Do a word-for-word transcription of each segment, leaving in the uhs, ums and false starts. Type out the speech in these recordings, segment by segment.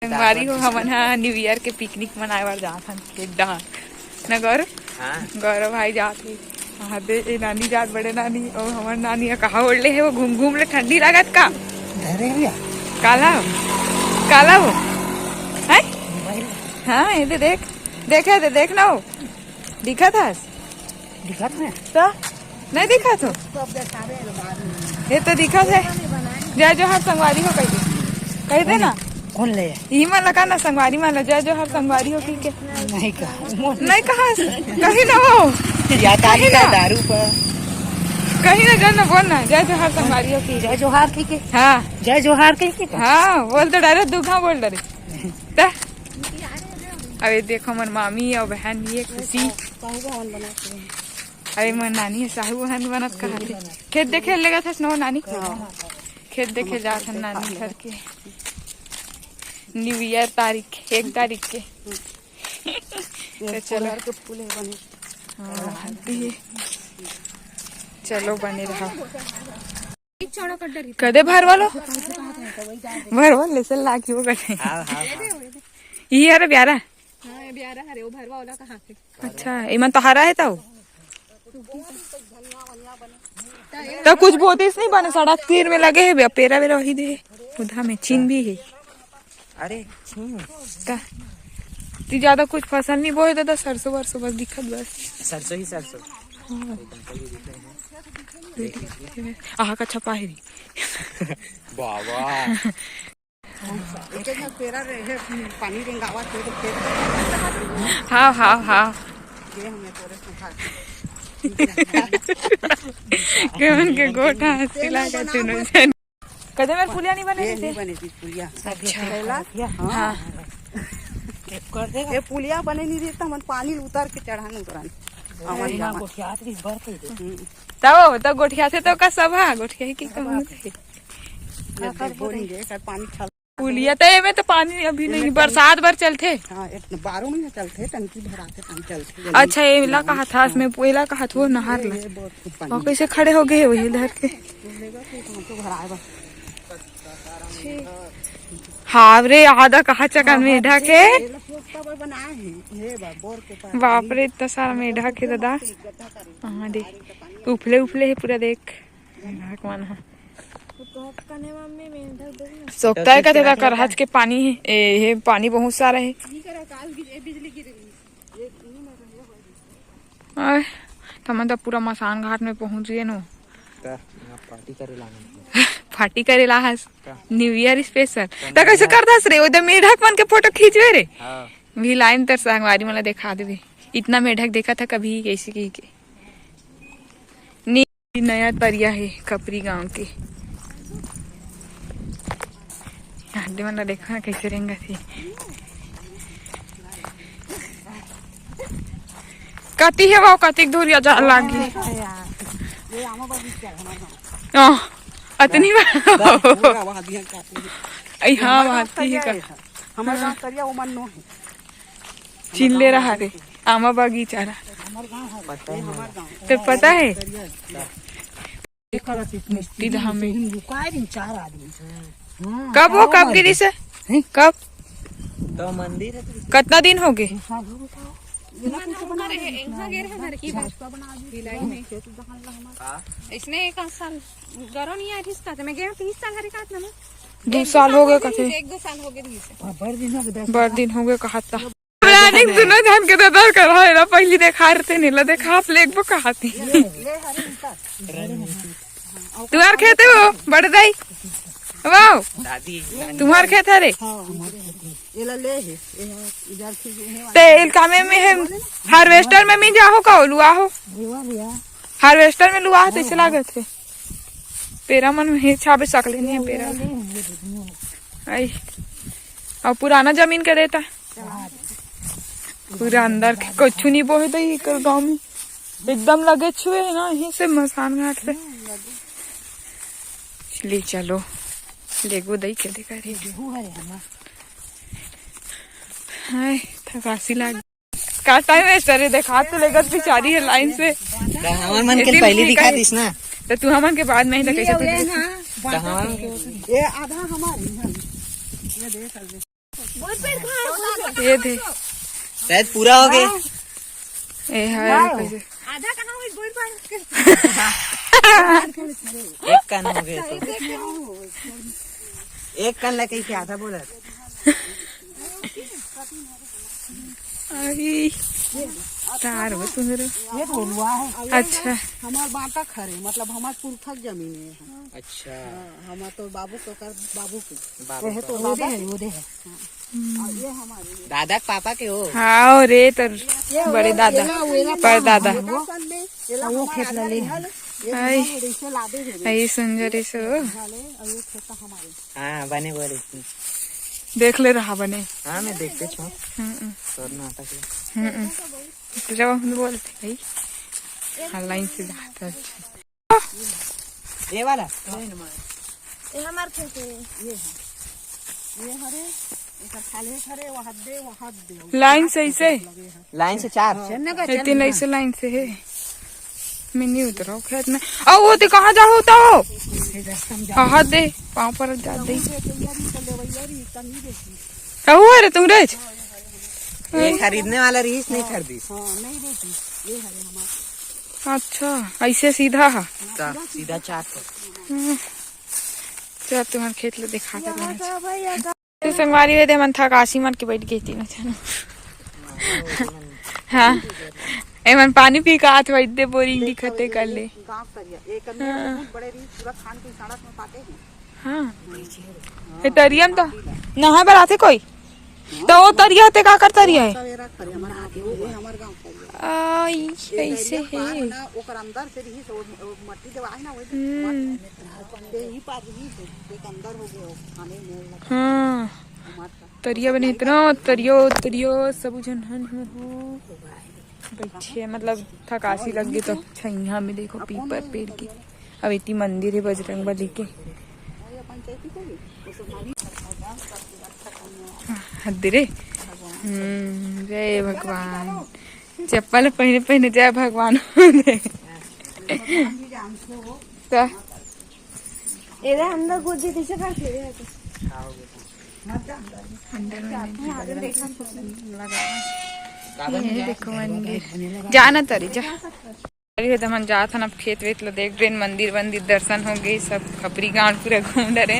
संगवारी हो, हमन ह न्यू ईयर के पिकनिक मनाए बर जात हन खेत डहार। न गौरव? हाँ। गौरव भाई जात हे। हाँ, दे, ए नानी जात, बड़े नानी, अउ हमर नानी ह कहाँ ओढ़ले हे, वो घूम घूम ले, ठंडी लागत का? धरे भैया। काला हो? काला हो? हैं? मोबाइल। हाँ, ये दे देख। देखे दे, देख ना हो। दिखत हस? दिखत हे? तो? नहीं दिखत हो? ये तो दिखत हे। जय जोहार संगवारी हो कह दे। कह दे ना। कौन ले? इही मन ला का ना संगवारी मन ला, जय जोहार संगवारी हो कह के। नहीं कहा। नहीं कहा से? कही ना वो। या ताली कही का ना। दारू पर। कही ना, जा ना, बोल ना, जय जोहार संगवारी हो कह के। जय जोहार कह के। हाँ। जय जोहार कह के का? हाँ, बोल तो डायरेक्ट दुखा बोल डारे। त? अबे देखो, हमर मामी अउ बहन ये खुशी। साहू बहन बनाते हैं। अरे, मोर नानी ह साहू बहन बनत कहा थे। खेत देखे लेगत हस न नानी? हाँ। खेत देखे जात हन नानी घर के। न्यू ईयर तारीख, एक तारीख के। ये तो चलो। कलर के फूल है बने। हाँ, आंटी। चलो, बने रहा। कदे भरवा लो? भरवा ले, से लागी हो गए। हाँ, हाँ, हाँ। ये अरे प्यारा। हाँ, ये भी आ रहा है, वो भरवा वाला कहाँ से? अच्छा, एमन तो हरा है तो। तो कुछ बोतेस नहीं बने, सड़क तीर में लगे है, बे-, पेरा वेरा वही दे, उधा में चीन भी है। अरे, चीन। का? ती ज्यादा कुछ फसल नहीं बोए दादा, सरसों वरसों बस दिखत बस। सरसों ही सरसों। हाँ। आहा का छपा है री। बाबा। एक एक में पेरा रहे, पानी रेंगावत हे, तो खेत में हाँ, हाँ, हाँ। ये हमने तोरे संभाल। के उनके गोठा हंसी तेल लागा बनाओ चुनो मत। जन। कदे मेर पुलिया नहीं बने ये थे? नहीं बने थी पुलिया। अच्छा। पहला, हाँ। हाँ। ये पुलिया बने नहीं रहता, मन पानी उतर के चढ़ान उतरान। आवन यहाँ जावन। गोठियात भी बढ़ के दे। हम्म। तब, तब गोठिया थे तो का सब हा, गोठिया ही की कम होते। ये बोल नहीं रहे, कर पानी छल- पुलिया तो एमे तो पानी अभी एमे नहीं, टंकी बरसात भर चलथे। हाँ, एक बारह महीना चलथे, टंकी भराथे, पानी चलथे, जल्दी। अच्छा, ये ला कहा था, इसमें पहिला कहा था वो नहर ये, ला। ये बहुत खूब पानी। और कैसे खड़े हो गए वही धर के? लेगा तो हम तो भराए बा। हाँ रे, आधा कहा चकन मेढा के। ये लोग पोस्ता पर बनाए हैं, ये बा, बोर के पास। बाप रे, इतना सारा मेढा के दादा। हाँ, देख, उफले उफले है पूरा, देख। मेढक मन ह। सोकता है कथे ला करहच के पानी हे, ए, हे पानी बहुत सारा हे। आय, त हमन त पूरा मसान घाट में पहुंच गए नो। त यहाँ पार्टी करे ला हमन। पार्टी करे ला हस? का? New year special. त कैसे करथस रे? ओदे मेढक मन के फोटो खींचवे रे? हाँ। भी लाइन तर संगवारी मन ला देखा देबे। इतना मेढक देखा था कभी, कैसे की के। नी-, नया तरिया हे कपरी गांव के। आंटी मन ला देखा ना कैसे रेंगत हे। कति हे वो, कतिक दूर या जा लागी। ये आमा बगीचा है हमारे गाँव। ओह, अतनी बा-, बा-, पूरा वहाँ दिया काट लिया। आई हाँ, हमारे गाँव वहाँ का ती ये का। है? हमारे गाँव तरिया वो मन नो है। चिल्ले रहा रे, आमा बगीचा रहा। पता है। तो पता है? मुक्ति धाम में। चार आदमी। हाँ, कब वो, कब गिरी से? हैं? कब? तो मंदिर है तो कितना दिन हो गए? इसने एक आध साल गरो नहीं आया, तीस साल हरे काट ना। दो साल हो गए कथे। एक दो साल हो गए दिस। बड़ दिन हो गए दस बड़ दिन हो गए कहा था। प्लानिंग दुनो झन के ददर कर है ना, पहली देखा रहे थे, नीला देखा आप लेगबो कहा थी। तुम्हार खेत है वो, बड़े दाई? वाओ। दादी। तुम्हार खेत है रे? हाँ, हमारे खेत है। एला ले है, ये इधर से ये है ते इल कामे में है, हार्वेस्टर में मिल जाओ का, लुआ हो? हार्वेस्टर में लुआ हो, तैसे लागत है। पेरा मन में हे छाबे सकले नहीं है पेरा। आई। और पुराना जमीन के रहता। पूरा अंदर के कुछ नहीं बोहे दई एकर गांव में। एकदम लगे छुए है ना, यहीं से मसान घाट से। ले चलो, लेगो दई के देखा रे। हाय, थकासी लाग। का टाइम है सर, देखा तो लेगत बिचारी है लाइन से। तो हमन मन के इतनी पहले दिखा दिखाई दिस ना। तो तू हमन के बाद में ही तो कैसे तू ये ना, तो हमन ये आधा हमारी है। ये देख, ये देख। ये दे। शायद पूरा हो गए। ए, हाय, कैसे? आधा कहाँ हुई, गोड़ पर। एक कान हो गए तो। एक कान लेके इसे आधा बोला। अरे, तार हो तुम रे। ये तो हुआ है। अच्छा। हमार बाटा खरे, मतलब हमार पुरखा के जमीन है। अच्छा। हाँ, हमार तो बाबू के, ओकर बाबू के। बाबू ये तो का। ओदे है, ओदे है। हाँ। और ये हमारे लिए। दादा के पापा के हो? हाँ, रे, तर ये बड़े वो दादा, एला, एला पर दादा। एला वो खेत ला ले है। ये हाय। हमारे जैसे लादे हैं। हाय, सुंदर है सो। वाले, और ये खेत हमारे। हाँ, बने बोले। देख ले रहा बने। हाँ, मैं देखते छो। हम्म, हम्म। तोर नाटक है। हम्म, हम्म। तो जब हम बोलते हैं, हाँ, लाइन से जाता है। ये वाला? ये हमार खेत है। ये है। ये हरे, एकर खाले हरे, वहाँ दे, वहाँ दे। लाइन से ऐसे? लगे हैं। लाइन से चार। हाँ। चल ना, चल इतने ना। ऐसे लाइन से है। मैं नहीं उतरा हूँ खेत में। अब वो तो कहाँ जा होता हो? ये रास्ता में जा। हाँ, हाथ दे, पाँव पर जा दे। ये तो यार, ये तो लेवैया री, इतना नहीं बेची। कहू है रे तुम रे? ये खरीदने वाला रहीस, नहीं खरीदीस। हाँ, नहीं बेची। ये हरे हमार। अच्छा, ऐसे सीधा है। ता, सीधा चार पर। हम्म। चल, तुम्हारे खेत ले दिखा दे। तो संगवारी हो दे, मन थकासी मन के बैठ गई तीनों जन। हाँ, ए मन पानी पी के आत बैठ दे, बोरिंग दिखते कर ले। गाँव करिया, एक अंदर हाँ। बहुत बड़े रही, पूरा खान की सड़क में पाते हैं। हाँ। ए, तरिया में तो नहाए बर आथे कोई? तो वो तरिया ते का कर तरिया है? सवेरा करे, हमारे गाँव के, ये हमारे गाँव का ही है। आ, ई ये ऐसे दरिया पार है। ना, ओकर अंदर से रही, तो वो, वो मट्टी देवा है ना, वही हम्म। मट्टी, यही पार रही, तो एक अंदर हो गया, वो खाने में लगा। हाँ। हमारे का। तरिया बने इतना, तरियो, तरियो, सब झन हन, हन हो। बैठे, मतलब, थकासी लग गई तो छैया में देखो पीपर पेड़ की। अब इतनी मंदिर है बजरंग बली के। हद रे। हम्म, जय भगवान। चप्पल पहने पहने जय भगवान। तो एदा अंदर घुस जे, कैसे कर खेले है तो? अंदर में नहीं। ये देखो मंदिर। जाना तारी जा। अरे, तो हमन जात हन अब खेत वेत ल देख देन, मंदिर वंदिर दर्शन हो गई, सब खपरी गांव पूरा घूम डरे।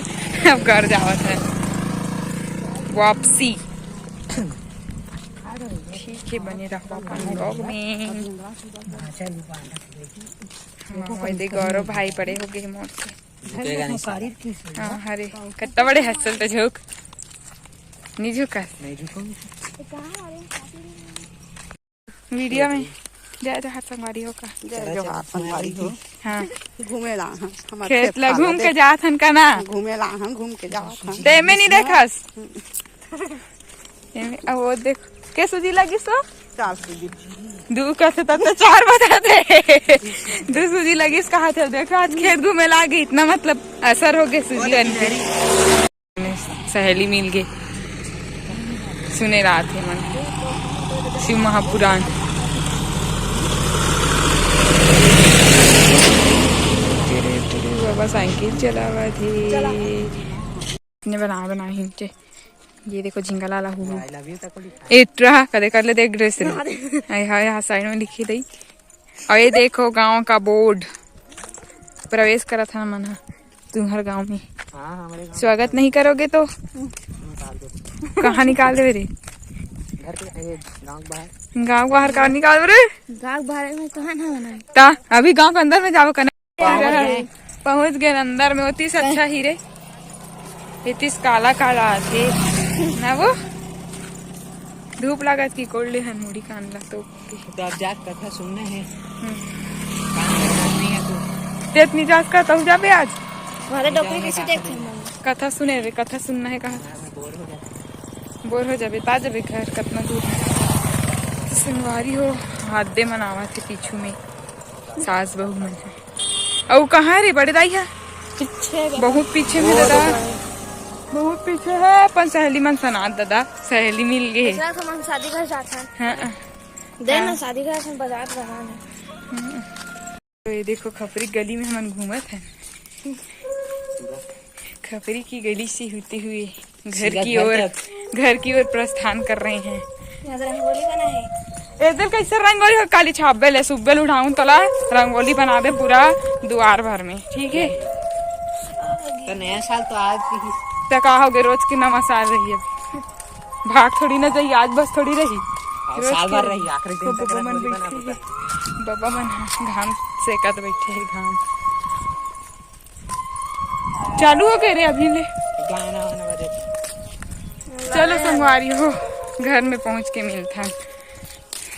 अब घर जावत है वापसी। ठीक है, बने रहो अपन vlog में। हाँ, वो दे गौरव भाई बड़े हो गए मोर से। झुकेगा नहीं साला। हाँ, अरे, कितना बड़े हसल तो झुक। नहीं झुका। नहीं झुकूंगा। वीडियो में जय जोहार संगवारी हो का। जय जोहार संगवारी हो। हाँ। घूमे ला, हाँ, हमारे खेत ला खेत घूम के जात हन का ना? घूमे ला, हाँ, घूम के जात हन। ते में नहीं देखस। एमे, अब वो देख, के सूजी लगिस तो? चार सूजी। दू कथे तब तो चार बता दे। दू सूजी लगिस कहा थे, देखो आज खेत घूमे लागे, इतना मतलब असर हो गया सूजी अन के। सहेली मिल गई, सुने रात है मन शिव महापुराण। तेरे, तेरे बाबा साइकिल चलावा थे। ने बना, बना हिंचे। ये देखो झिंगा लाला हु। I love you तक लिखा। ए, ट्रा, कदे कर ले देख ड्रेस रे। अरे। हाय, हाय, हाँ, साइड में लिखी दई। और ये देखो गांव का बोर्ड। प्रवेश करा था मन हा तुम्हार गांव में। हाँ, हमारे गांव स्वागत नहीं करोगे तो? निकाल दो। कहाँ निकाल दे रे? घर के, ए, गांव के बाहर। गांव के बाहर कहाँ निकाल दे रे? गांव के बाहर में कहाँ ना बनाए? ता अभी गांव के अंदर में जाओ कने। पहुंच गए। पहुंच गए अंदर में, ओतीस अच्छा ही रे। इतिस काला काला आथे ना वो। धूप लागत की कोल्ड हन मुड़ी कान ला तो। तो आप जात कथा सुनना है। हम्म। काम करना नहीं है तो। तेत नहीं जात का तहु जाबे आज। हमारे डोकरी कैसे देखते हैं? कथा सुने रे, कथा सुनना है कहा। हाँ, मैं बोर हो जाता। बोर हो जाबे, ता जाबे घर, कतना दूर है। तो संगवारी हो, हाथ दे मनावा थे पीछू में। सास बहू मन है। अउ कहाँ रे बड़े दाई है? पीछे बा। बहुत पीछे में दादा। बहुत पीछे है, अपन सहेली मन सनात दादा, सहेली मिल गई है। दूसरा तो मन शादी घर जात है। हाँ। दे ना हाँ। शादी घर से बाजार लगा है। हम्म। तो ये देखो खपरी गली में हमन घूमत है। खपरी की गली से होते हुए घर की ओर, घर की ओर प्रस्थान कर रहे हैं। एदल कैसे रंगोली हो? काली छापबे ले, सुब्बे ले उठाऊं तोला, रंगोली बनाबे पूरा दुआर भर में, ठीक है? तो नया साल तो आज की ही। तो का हो गए, रोज की नवा साल रही है। भाग थोड़ी ना जाई, आज बस थोड़ी रही। और रोज साल भर रही। रही, आखिरी दिन वो तक बबा मन रंगोली बैठे बनाबे। हैं, बबा मन, हाँ, घाम सेकत बैठे हैं, घाम। चालू हो गए रे अभी ले। गाना वाना बजे। चलो संगवारी हो, घर में पहुंच के मिलता है।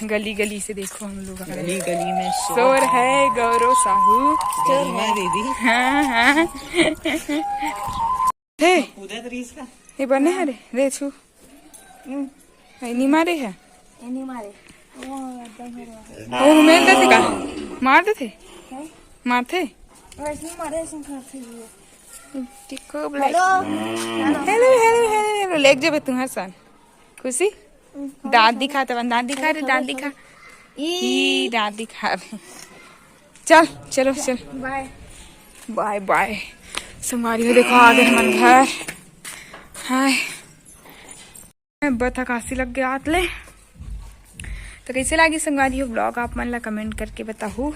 गली गली से देखो हम लोग आ रहे हैं। गली गली में शोर है, गौरव साहू। गली में दीदी। हाँ, हाँ। हे, कूदत रहीस का? ये बने हरे, रे छू। हम्म। ये नहीं मारे है? ये नहीं मारे। वो एकदम हरवा। वो मेल देते का? मार देते? हैं? मारते? वैसे नहीं मारे, ऐसे करते हुए। देखो, hello. Hello, hello, hello, hello. लेके जाबे तुम्हारे साथ। खुशी? दांत दिखा, तो दांत दिखा रे, दांत दिखा। ई। ई, दांत दिखा रे। चल, चलो, चल। बाय। बाय, बाय। संगवारी हो, देखो, आ गए हमन घर। हाय। बता काशी लग गया आत ले। तो कैसे लागी संगवारी हो ब्लॉग, आप मन ला कमेंट करके बताहू।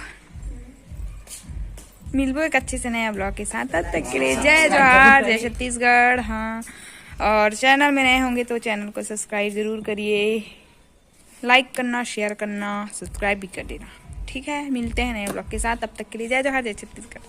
मिलबो एक अच्छे से नया ब्लॉग के साथ, तब तक के लिए जय जोहार, जय छत्तीसगढ़। हाँ, और चैनल में नए होंगे तो चैनल को सब्सक्राइब जरूर करिए, लाइक करना, शेयर करना, सब्सक्राइब भी कर देना। ठीक है, मिलते हैं नए ब्लॉग के साथ, तब तक के लिए जय जोहार, जय छत्तीसगढ़।